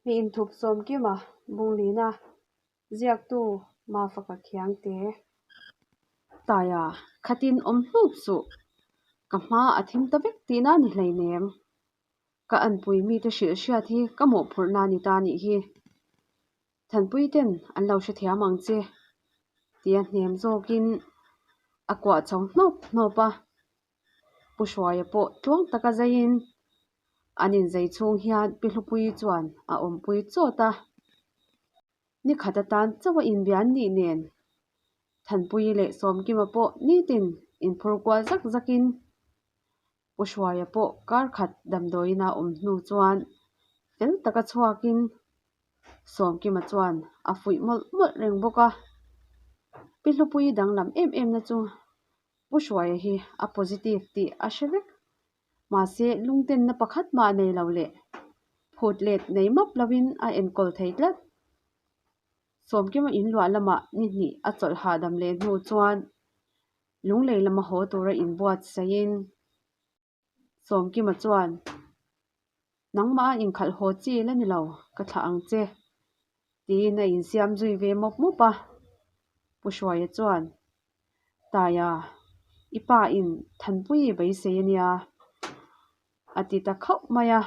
Mi inthup Sawmkima Bunglina ziaktu Mafaka Khiangte. Taia, khatin awm hnup suh. Ka hma a thim ta vek tihna a ni hleinem. Ka anpui mite hrilh hriat hi ka mawhphurhna a ni ta nih hi. Thanpui ten an lo hrethiam ang che tia hnem zawkin a kuah chho hnawp hnawp a. Pu Hruaia pawh tluang taka zeiin an inzei chhung hian Pi Hlupuii chuan a awmpui chawt a. Ni khat atan chauh a inbia an nih nen Thanpuii leh Sawmkima pawh nitin inphur kual zak zakin Pu Hruaia pawh kar khat damdawiin a awm hnu chuan fel taka chhuakin Sawmkima chuan a fuih mawlh mawlh reng bawk a. Pi Hlupuii danglam em em na chu Pu Hruaia hi a positive tih a hre vek. Mahse, lungtenna pakhat mah nei lo leh phut let nei map lovin a enkawl thei tlat. Sawmkima inluah lamah ni hnih a chawlh hahdam leh hnu chuan lunglei lama haw tura inbuatsaihin Sawmkima chuan, Nangmah a inkhalh haw chi la ni lo, ka thlah ang che, tiin a insiam zui ve mawp mawp a. Pu Hruaia chuan, Taia, i pa in Thanpui i beisei a nia, a ti ta khauh mai a.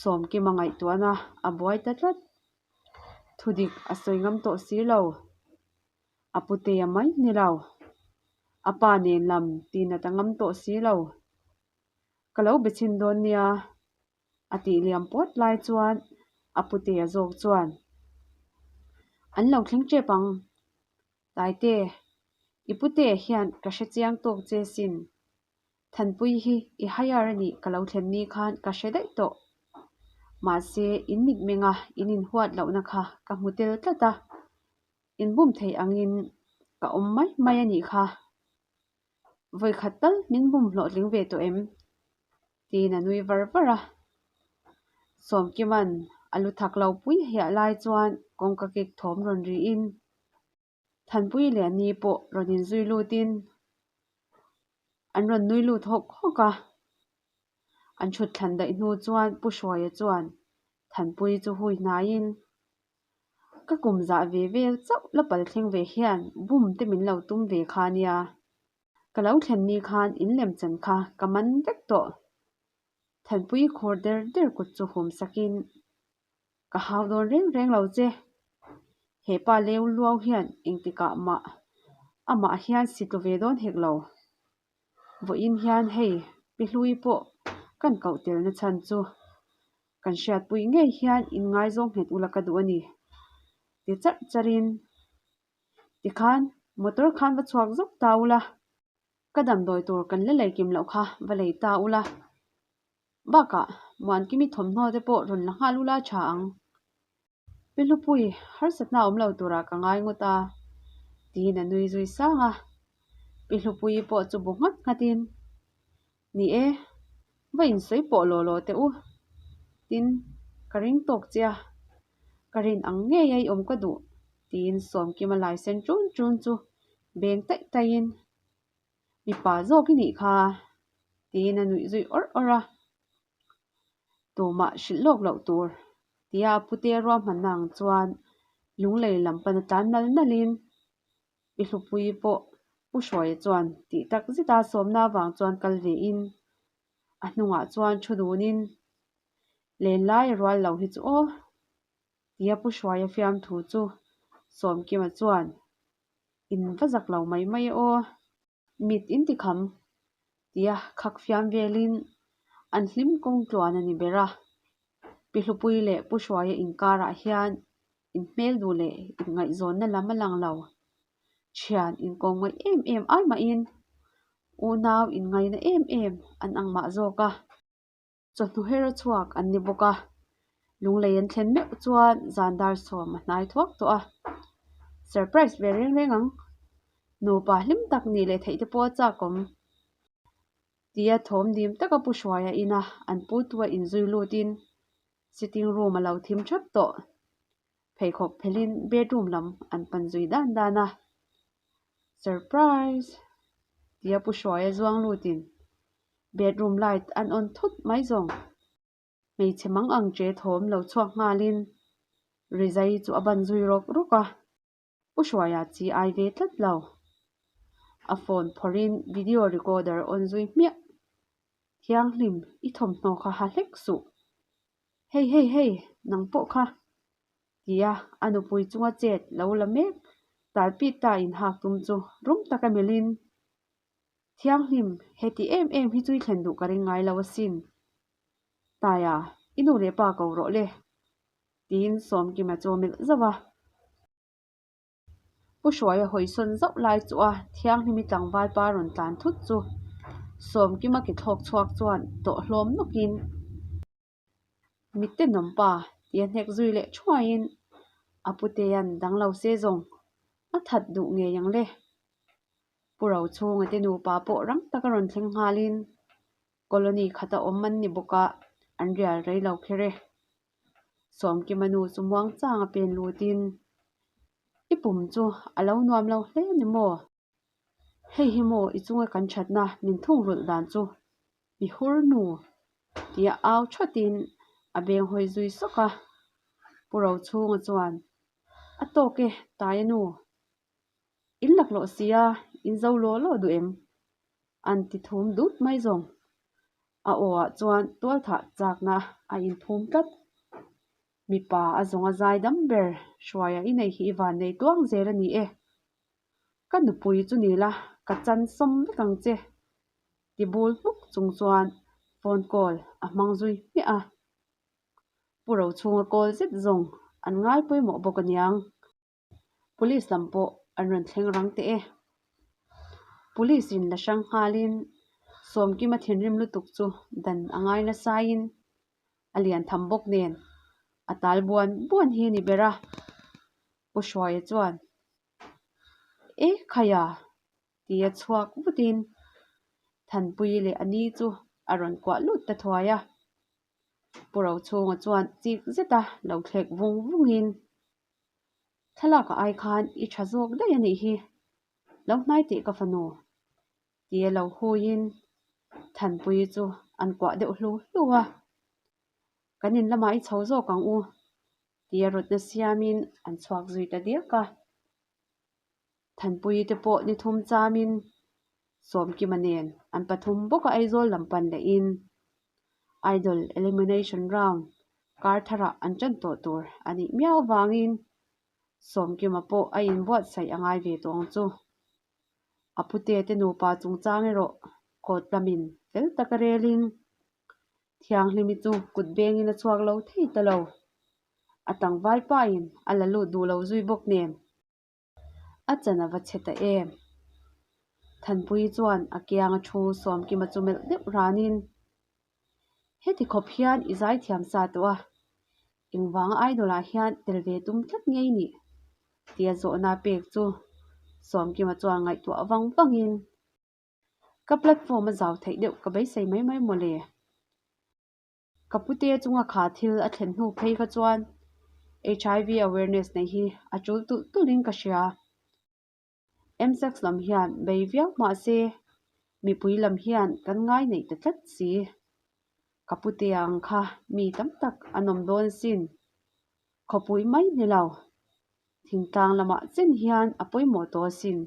Sawmkima ngaihtuahna a buai ta tlat. Thudik a sawi ngam tawh si lo. A putea mai ni lo. A pa nen lam tihna ta ngam tawh si lo. Ka lo be chhin dawn nia, a tih liam pawt lai chuan a putea zawk chuan, An lo thleng tep ang, Taite, i putea hian ka hre chiang tawk che sin. Thanpui hi i hire a nih ka lo thlen ni khan ka hre daih tawh. Mahse, in mitmenga in inhuat lohna kha ka hmu tel tlat a, inbum thei angin ka awm mai mai a nih kha. Vawikhat tal min bum hlawhtling ve tawh em? Tiin a nui var var a. Sawmkima'n a lu thak lo pui hiah lai chuan kawngka kik thawm rawn riin Thanpui leh Ni pawh rawn inzui lutin an rawn nui lut hawk hawk a. An thut thlan daih hnu chuan Pu Hruaia chuan Thanpui chu hui hnaiin Ka kum zah ve vel chauh la pal thleng ve hian bum te min lo tum ve kha nia. Ka lo thlen ni khan in lem chan kha ka man vek tawh. Thanpui khur der der kut chu hum sakin Ka hau dawn reng reng lo che. He pa leu luau hian engtikah mah amah hian si tlu ve dawn hek lo. Vawiin hian hei Pi Hlui pawh kan koh telna chhan chu kan hriatpui ngei hian inngaizawng nghet ula ka duh a ni ti charh charhin tikhan motor khan va chhuak zawk ta ula, ka damdawi tur kan la lei kim loh kha va lei ta ula, bakah Muankimi thawmhnaw te pawh rawn la nghal ula tha ang. Pi Hlupui, harsatna awm lo turah ka ngai ngawt a, tiin a nui zui sang a. Pi Hlupuii pawh chu bu nghat nghatin, Ni e, va insawi pawh law law teh u. Tin, ka ring tawk che a, ka rin ang ngei a i awm ka duh, tiin Sawmkima lai sen ṭun ṭun chu beng taih taihin, Mipa zawk i nih kha, tiin a nuih zui awrh awrh a. Tumah hrilh lawk loh tur tia a pute ruahmanna ang chuan lunglei lam pana tlan nal nalin Pi Hlupuii pawh Pu Hruaia chuan tih tak zeta sawmna avang chuan kal vein a hnungah chuan thu dunin Len lai a rual lo hi chu aw tia Pu Hruaia fiamthu chu Sawmkima chuan In va zak lo mai mai e aw. Mit in ti kham tia khak fiam velin an hlim kawng tluan a ni ber a. Pi Hlupui leh Pu Hruaia inkarah hian inhmel duh leh inngaihzawnna lam a lang lo. Thian inkawmngaih em em ai mahin unau inngaina em em an ang mah zawk a. Chawhnu her a chhuak an ni bawk a, lunglei an thlen meuh chuan zan dar sawm a hnai thuak tawh a, surprise ve reng reng ang, nupa hlim tak nih leh theih te pawh a chak awm tia thawm dim taka Pu Hruaia ina an pu tu a inzui lutin sitting room a lo thim thap tawh, pheikhawk phelhin bedroom lam an pan zui dan dan a, surprise tia Pu Hruaia zuang lutin bedroom light an on thut mai zawng. Hmeichhe mang ang che thawm lo chhuak nghalin Rizai chu a ban zui rawk rawk a. Pu Hruaia chi ai ve tlat lo. A phone phawrhin video recorder on zui hmiah. Thianghlim, i thawmhnaw kha ha hlek suh. Hei hei hei, nang pawh kha. Tia a nupui chunga chet lo la mek talpit ta inhak tum chu rum taka melhin, Thianghlim, heti em em hi chu i thlen duh ka ring ngai lo asin. Taia, i nu leh pa ko rawh le. Tiin Sawmkima chu a melh zauh a. Pu Hruaia hawisawn zauh lai chu a Thianghlimi tlangval pa rawn tlan thut chu Sawmkima ke thlawk chhuak chuan tawh hlawm nawkin, Mitte nawm pa tia hnek zui leh thuaiin a putea'n dang lo se zawng a that duh ngei ang le. Pu Rochhunga te nupa pawh rang taka rawn thleng nghalin Colony khata awm an ni bawk a, an rial rei lo kher e. Sawmkima nu chu muang chang a pen lutin, I pum chu a lo nuam lo hle ni maw? Hei hi maw i chunga kan thatna min thungrulh dan chu i hur nu tia au thatin a beng hawi zui sawk a. Pu Rochhunga chuan, A tawk e, Taia nu. In laklawh sia, in zo law law duh em? An ti thum dut mai zawng. A aw ah chuan tualthah chakna a inphum tlat. Mipa a zawng a zai dam ber, Hruaia i nei hi i van nei tuang zel a ni e. Ka nupui chu ni la, ka chan sawm vek ang che. Ti bul hmuk chung chuan phone call a hmang zui hmiah a. Pu Rochhunga call zet zawng an ngai pawimawh bawk aniang. Police lam pawh an rawn thleng rang teh e. Police in la hrang nghalin Sawmkima thinrim lutuk chu dan a ngai nasaiin a lian tham bawk nen a tal buan buan hi a ni ber a. Pu Hruaia chuan, E khaia! tia chhuak vutin Thanpuii leh a ni chu a rawn kuah lut ta thuai a. Pu Rochhunga chuan chik zeta lo thlek vung vungin, Thlalak a ai khan i tha zawk daih a nih hi, lo hnai teh ka fanu, tia lo huiin Thanpuii chu an kuah deuh hlu hlu a. Kan in lamah i chho zawk ang u, tia rawtna siamin an chhuak zui ta diak a. Thanpuii te pawh ni thum chamin Sawmkima nen an pathum bawka Aizawl lam pan lehin Idol Elimination Round kar tharah an ṭan tawh tur a nih miau avangin Sawmkima pawh a inbuatsaih a ngai ve tawh ang chu. A pute te nupa chungchang erawh court lamin fel taka relin Thianghlimi chu kut bengin a chhuak lo thei ta lo. A tlangval pain a la lut duh lo zui bawk nen. A chan a va chhe ta em? Thanpuii chuan a kianga thu Sawmkima chu melh deuh ranin, Heti khawp hian i zaithiam sa tawh a, engvanga idol ah hian tel ve tum tlat ngei nih? tia zawhna pek chu Sawmkima chuan ngaihtuah vang vangin, Ka platform a zau theih deuh ka beisei mai mai mawle. Ka pute chunga kha thil a thlen hnu phei kha chuan HIV awareness neih hi a tul tulh tulhin ka hria. Msex lam hian bei viau mah se mipui lam hian kan ngai neih ta tlat si. Ka pute ang kha mi tam tak an awm dawn sin. Khawpui mai ni lo, thingtlang lamah chen hian a pawimawh tawh asin.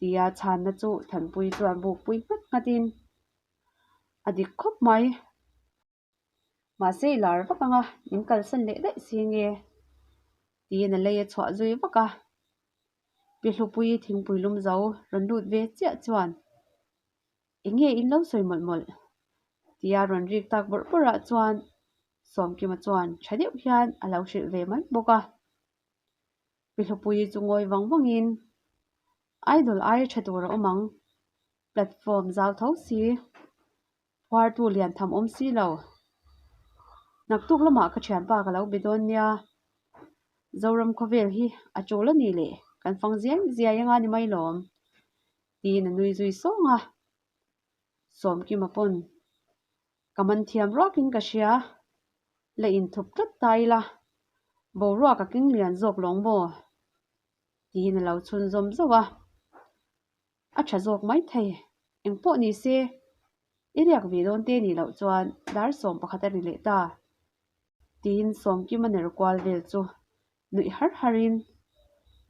Tia chhanna chu Thanpui chuan bukpui nghat nghatin A dik khawp mai. Mahse i lar vak anga min kalsan leh daih si nge? Tiin a lei a chhuah zui vak a. Pi Hlupuii thingpui lum zo rawn lut ve chiah chuan Eng nge in lo sawi mawlh mawlh? tia rawn rik tak bawrh bawrh ah chuan Sawmkima chuan tha deuh hian a lo hrilh ve mai bawk a. Pi Hlupuii chu ngawi vang vangin Idol aia tha tur a awm ang. Platform zau tho si, phuartu lian tham awm si lo. Naktuk lamah ka thianpa ka lo be dawn nia. Zoram khawvel hi a tul a nih leh kan fang ziai ziai anga ni mai lawm, tiin a nui zui sawng a. Sawmkima pawn ka man thiam ruakin ka hria, la inthup tlat ta ila, boruak a keng lian zawk lawng maw? tiin a lo chhunzawm zauh a. A tha zawk mai thei, eng pawh ni se, I riak ve dawn te nih loh chuan dar 11 a ri leh ta. Tiin Sawmkima ner kual vel chu nuih har harin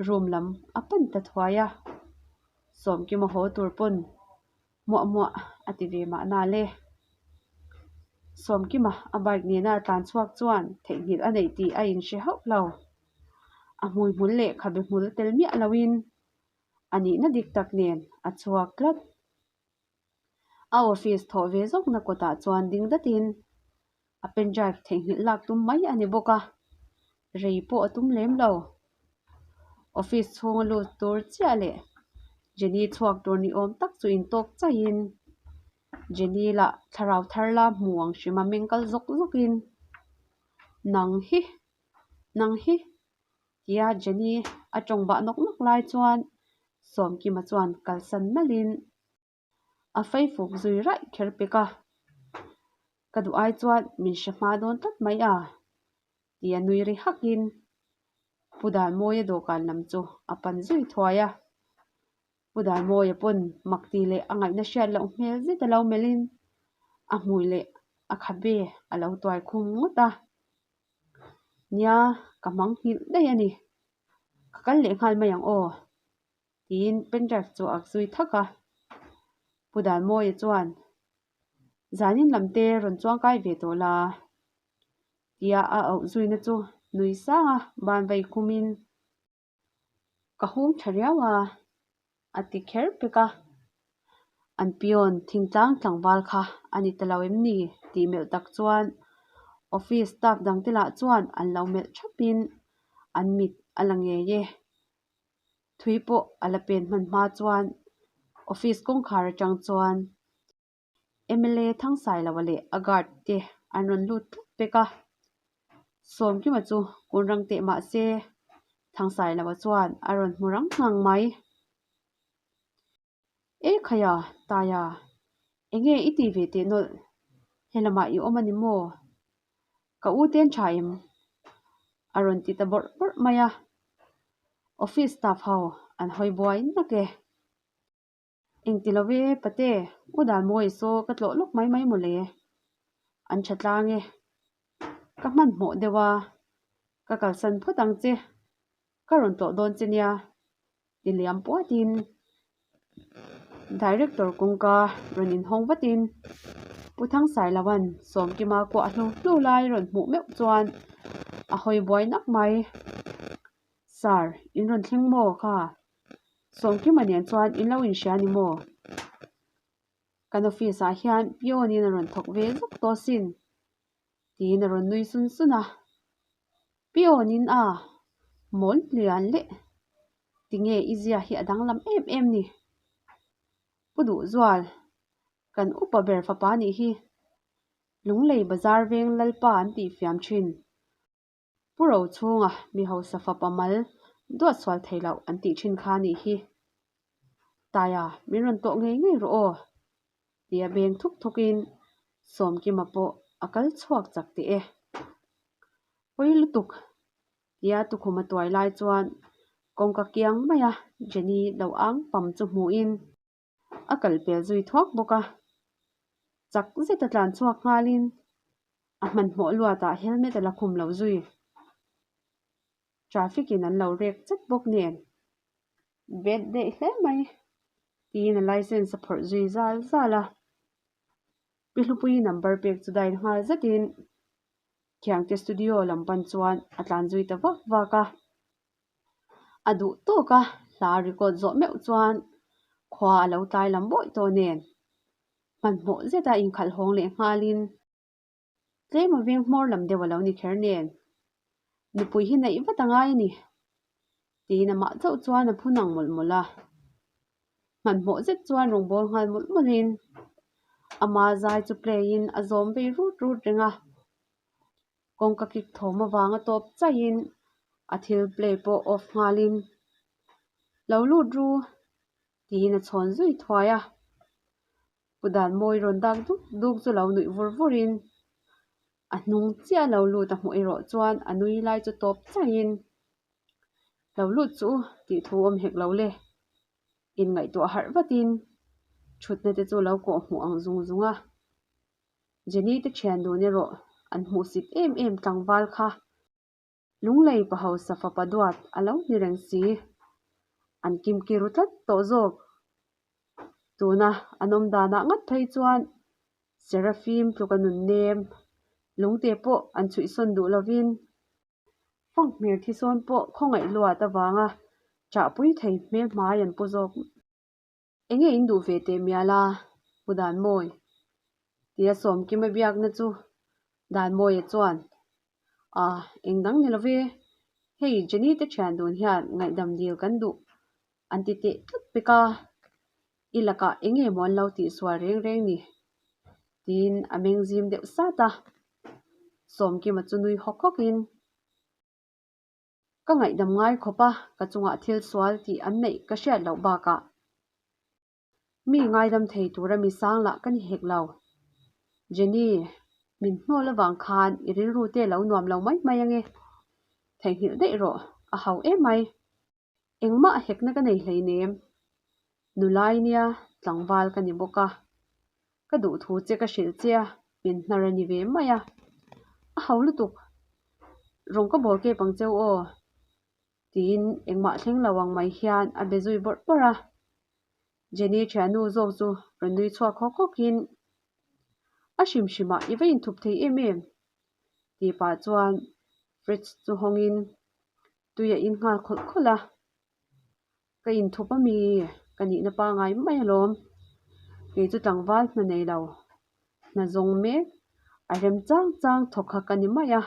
room lam a pan ta thuai a. Sawmkima haw tur pawn muah muah a ti ve mahna le. Sawmkima a bike nena a tlan chhuak chuan theihnghilh a neih tih a inhre hauh lo. A hmuihmul leh khabe hmul tel miah loin a nihna dik tak nen a chhuak tlat. A office thawh ve zawkna kawtah chuan ding datin a pen drive theihnghilh lak tum mai a ni bawk a, rei pawh a tum lem lo. Office chhunga lut tur chiah leh Jenny chhuak tur ni awm tak chu intawk chaihin Jenny lah thlarau thar la hmu ang hrim a meng kal zawk zawkin, Nang hi! Nang hi! Tia Jenny a tawng bah nawk nawk lai chuan Sawmkima chuan kalsan nalhin a fei fuk zui raih kher pek a, Ka duh ai chuan min hre hma dawn tlat mai a, tia nui ri hakin Pu Danmawia dawhkan lam chu a pan zui thuai a. Pu Danmawia pawn mak ti leh a ngaihna hriat loh hmel zet a lo melhin a hmui leh a khabe a lo tuai khum ngawt a. Nia, ka hmang nghilh daih a ni. Ka kal leh nghal mai ang aw, tiin pendrive chu a zui thak a. Pu Danmawia chuan, Zanin lam te rawn chuang kai ve tawh la, tia a auh zuina chu nui sang a ban vei khumin, Ka hung tha riau a, a ti kher pek a. An peon thingtlang tlangval kha a ni ta lo em ni tih melh tak chuan office staff dangte lah chuan an lo melh thapin an mit a la ngei e. Thui pawh a la pen hman hma chuan office kawngkhar atang chuan mla Thangsailova leh a guard te an rawn lut tlat pek a. Sawmkima chu kun rang teh mah se Thangsailova chuan a rawn hmu rang ngang mai. E khaia, Taia, enge i tih ve teh nawlh? Helamah i awm a ni maw? Ka u ten tha em? A rawn ti ta bawrh bawrh mai a. Office staff ho an hawi buai nak e. Engti lo e, pate, u Danmawii saw ka tlawh lawk mai mai mawle. An tha tlang e. Ka hmanhmawh deuh a, ka kalsan phawt ang che. Ka rawn tlawh dawn che nia, ti liam puatin Director kawngka rawn inhawng vatin Pu Thangsailova'n Sawmkima kuah hlu hlu lai rawn hmuh meuh chuan a hawi buai nak mai. Sir, in rawn thleng maw kha? Sawmkima nen chuan in lo inhria ni maw? Kan office ah hian peon in a rawn thawk ve zuk tawh sin, tiin a rawn nui sun sun a. Peon in a mawl hlian leh tinge i zia hi a danglam em em ni? Pu Duhzual, kan upa ber fapa nih hi Lunglei bazar veng Lalpa an tih fiam thin. Pu Rochhunga mi hausa fapa mal duat sual thei loh an tih thin kha nih hi. Taia, min rawn tawh ngei ngei rawh aw, tia beng thuk thukin Sawmkima pawh a kal chhuak chak teh e. Pawi lutuk, tia tukhum a tuai lai chuan kawngka kiang maia Jenny lo ang pam chu hmuhin a kal pel zui thuak bawk a. Chak zeta tlan chhuak nghalin a hmanhmawh luatah helmet a la khum lo zui. Traffic in an lo rek chat bawk nen bet daih hle mai tiin a license a phawrh zui zal zal a. Pi Hlupuii number pek chu dial nghal zetin Khiangte studio lam pan chuan a tlan zui ta vak vak a. A duh tawk a, hla record zawh meuh chuan khua a lo tlai lam bawih tawh nen hmanhmawh zeta inkhalh hawng leh nghalin tlem a veng hmawr lam deuh a lo ni kher nen nupui hi neih vat a ngai a ni tiin amah chauh chuan a phun ang mawlh mawlh a. Hmanhmawh zet chuan rawngbâwl nghal mawlh mawlhin ama zai chu play in a zawm vei rut rut reng a. Kawngka kik thawm avanga tawp chaihin a thil play pawh off nghalin Lo lut ru tiin a chhawn zui thuai a. Pu Danmawi rawn dak duk duk chu lo nuih vur vurin a hnung chiah lo lut a hmuh erawh chuan a nui lai chu tawp chaihin Lo lut chu tih thu awm hek lo le. Inngaihtuah harh vatin thutna te chu lo kawh hmuh ang zung zung a. Jenny te thian dun erawh an hmuhsit em em tlangval kha. Lunglei pa hausa fapa duat a lo ni reng si. An kimki ru tlat tawh zawk. Tuna an awm danah ngat phei chuan Seraphim tluka nun nem lungte pawh an chhuihsawn duh lovin Fanghmir thisawn pawh khawngaih luat avanga chahpui thei hmel hmai an pu zawk. Enge in duh ve teh mial a, Pu Danmawi? Tia Sawmkima biakna chu Danmawia chuan, A, eng dang ni love, hei Jenny te thian dun hian ngaihdam dil kan duh an ti teh tlat pek a, i lakah enge maw an lo tihsual reng reng ni? Tiin a meng zim deuh sat a, Sawmkima chu nui hawk hawkin, Ka ngaihdam ngai khawp a, ka chungah thil sual tih an neih ka hriat loh bakah mi ngaidam thei tura mi sang lah ka ni hek lo. Jenny, min hnawl avang khan i rilru te lo nuam lo mai mai ange. Theihnghilh daih rawh, a hau em mai. Engmah hekna ka nei hleinem. Nulai nia tlangval ka ni bawk a, ka duh thu che ka hrilh che a, min hnar a ni ve mai a. A hau lutuk. Rawng ka bawl kep ang cheu aw. Tiin engmah thleng lo ang mai hian a be zui bawrh bawrh a. Jenny thiannu zawk chu rawn nui chhuak hawk hawkin, A hrim hrimah i va inthup thei em em? Tih pah chuan fridge chu hawngin tui a in nghal khawlh khawlh a, ka inthup a mi ka nihna pangai mai alawm, kei chu tlangval hna nei lo, hna zawng mek a rem chang chang thawk kha ka ni mai a,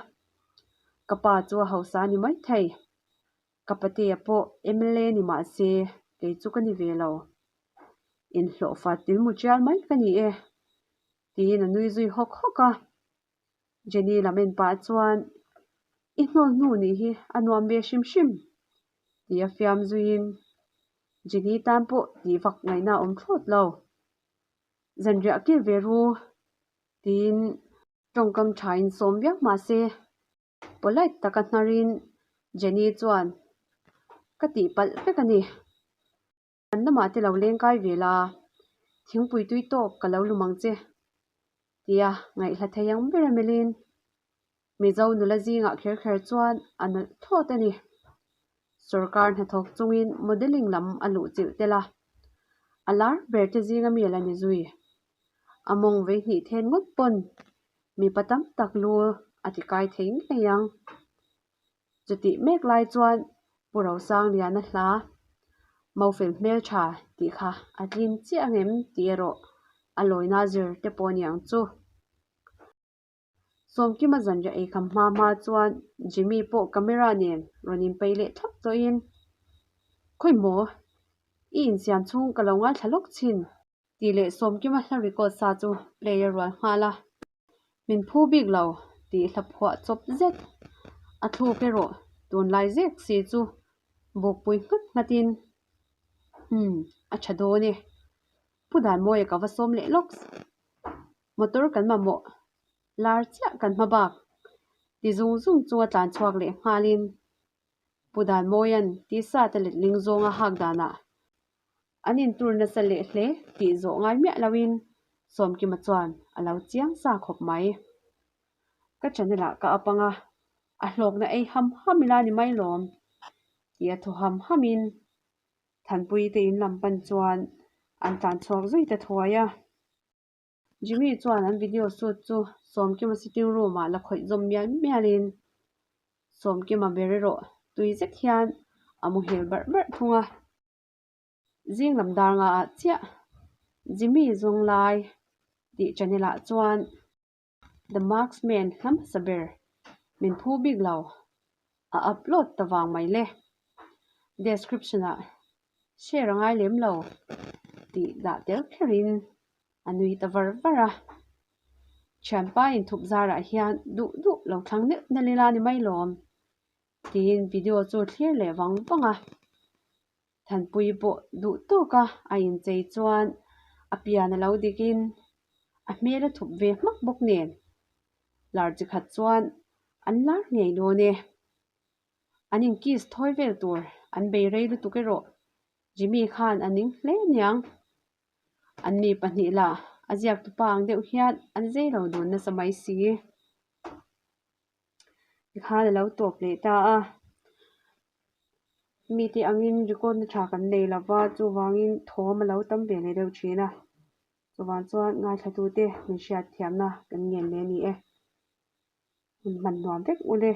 ka pa chu a hausa a ni maithei, ka patea pawh mla ni mah se kei chu ka ni ve lo, inhlawhfa tilmu tial mai ka ni e tiin a nui zui hawk hawk a. Jenny lam en pah chuan I hnawl hnu nih hi a nuam ve hrim hrim tih a fiam zuiin Jenny tan pawh tih vak ngaihna a awm thlawt lo. Zanriah kil ve ru tiin tawngkam tha in sawm viau mah se polite taka hnarin Jenny chuan ka tihpalh vek a ni. An lamah te lo leng kai ve la, thingpui tui tawk ka lo lum ang che, tia ngaihhla thei ang ber a melhin Mizo nula zingah kher kher chuan a nawlh thlawt a ni. Sorkar hnathawk chungin modelling lam a luh chilh tel a, a lar ber te zinga mi a la ni zui. A mawng vei hnih then ngawt pawn mipa tam tak lu a ti kai thei ngei ang. Chutih mek lai chuan Pu Rosangliana hla Mofel hmeltha tih kha a tlin chiah ang em tih erawh a lawina zir te pawh a ni ang chu. Sawmkima zanriah ei kham hma hma chuan Jimmy pawh camera nen rawn inpeih leh thlap tawhin, Khawi maw? I insiam chhung ka lo ngaithla lawk chin tih leh Sawmkima hla record sa chu play a rual nghal a. Min phu bik lo tih hla phuah chawp zet a thluk erawh tunlai zek si chu bukpui nghat nghatin Umm a tha dawn e, Pu Danmawia ka va sawm leh lawks. Motor kan mamawh lar chiah kan hma bak ti zung zung chunga tlan chhuak leh nghalin Pu Danmawia'n tisa te letling zawnga hak danah an intur nasa leh hle tih zawh ngai miah loin Sawmkima chuan a lo chiang sa khawp mai. Ka channel ah ka up anga a hlawkna ei ham ham ila ni mai lawm tih a thaw ham hamin Thanpuii te in lam pan chuan an tlan chhuak zui ta thuai a. Jimmy chuan an video shoot chu Sawmkima sitting room ah la khawih zawm mial mial in Sawmkima ber erawh tui zet hian a muhil barh barh thung a. Zing lam dar nga ah chiah Jimmy zawng lai tih channel ah chuan The Marksman hla hmasa ber min phu bik lo a upload ta vang mai le. Description ah share a ngai lem lo tih dah tel kherin a nui ta var var a. Thianpa inthup zarah hian duh duh lo thlang neuh neuh ila ni mai lawm tiin video chu thlir leh vang vang a. Thanpui pawh duh tawka a inchei chuan a pian a lo dikin a hmel a thup ve hmak bawk nen lar chi khat chuan an lar ngei dawn e. An in kiss thawi vel tur an bei rei lutuk erawh Jimmy khan a ning hle aniang. An mi pahnih lah A ziaktupa ang deuh hian an zei lo dun nasa mai si. Tikhan a lo tawp leh ta a. Mite angin record na tha kan nei lova, chuvangin thawm a lo tam ve leh deuh thin a. Chuvang chuan ngaithlatute min hriat thiamna kan ngen leh a ni e. Hun hman nuam vek u le.